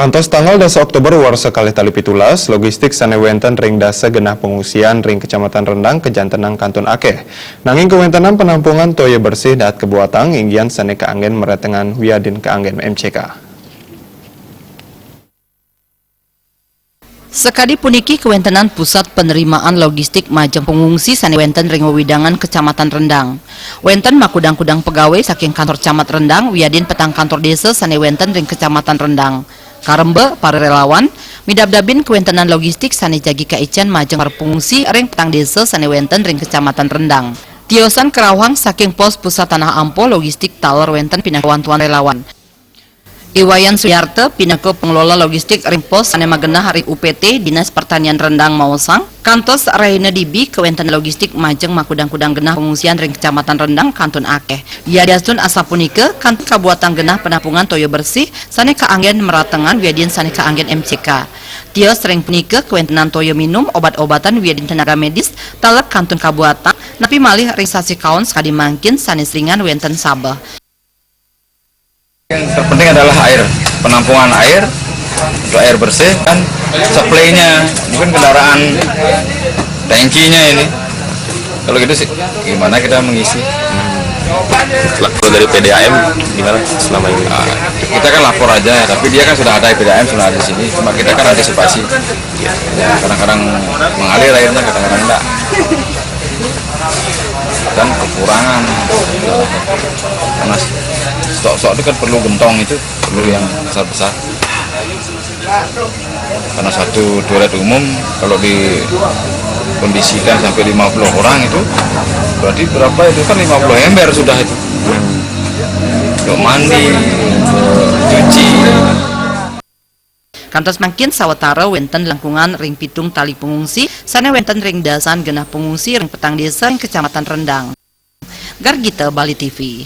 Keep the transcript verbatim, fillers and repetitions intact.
Ngantos tanggal dasa Oktober warsa kalih tali pitulas, logistik sané wénten ring dasa genah pengungsian ring Kecamatan Rendang kajantenang kantun akéh. Nanging kawéntenan penampungan toya bersih dahat kabuatang, inggihan sané kaanggén meratengan wiadin kaanggén M C K. Sakadi puniki kawéntenan pusat penerimaan logistik majeng pengungsi sané wénten ring wewidangan Kecamatan Rendang. Wénten makudang-kudang pegawai saking kantor camat Rendang wiadin petang kantor désa sané wénten ring Kecamatan Rendang. Karemba para relawan midabdabin kawéntenan logistik sané jagi kaicén majeng para pengungsi ring petang désa sané wénten ring Kecamatan Rendang. Tiosan karauhang saking Pos Pusat Tanah Ampoh, logistik taler wénten pinaka wantuan relawan. I Wayan Suyarta pinaka pengelola logistik ring pos sané magenah ring U P T Dinas Pertanian Rendang maosang, kantos rahina dibi kawéntenan logistik majeng makudang-kudang genah pengungsian ring Kecamatan Rendang kantun akéh. Yadiastun asapunika, kantun kabuatang genah penampungan toya bersih sané kaanggén meratengan wiadin sané kaanggén M C K. Tios ring punika kawéntenan toya minum, obat-obatan wiadin tenaga medis taler kantun kabuatang, napi malih ring sasih kaon sakadi mangkin sané seringan wénten sabeh. Yang terpenting adalah air, penampungan air, untuk air bersih, kan, supply-nya, mungkin kendaraan, tangkinya ini. Kalau gitu sih, gimana kita mengisi? Kalau dari P D A M gimana selama ini? Ah, kita kan lapor aja, tapi dia kan sudah ada, P D A M sudah ada di sini, cuma kita kan antisipasi. Ya, kadang-kadang mengalir airnya, kadang-kadang enggak. Dan kekurangan. Karena stok-stok itu kan perlu gentong itu, perlu yang besar-besar. Karena satu toilet umum, kalau dikondisikan sampai lima puluh orang itu, berarti berapa itu? Kan lima puluh ember sudah itu. Untuk mandi, untuk cuci. Kantos mangkin sawatara wénten langkungan ring pitung tali pengungsi sané wénten ring dasan genah pengungsi ring petang désa ring Kecamatan Rendang. Gargita, Bali T V.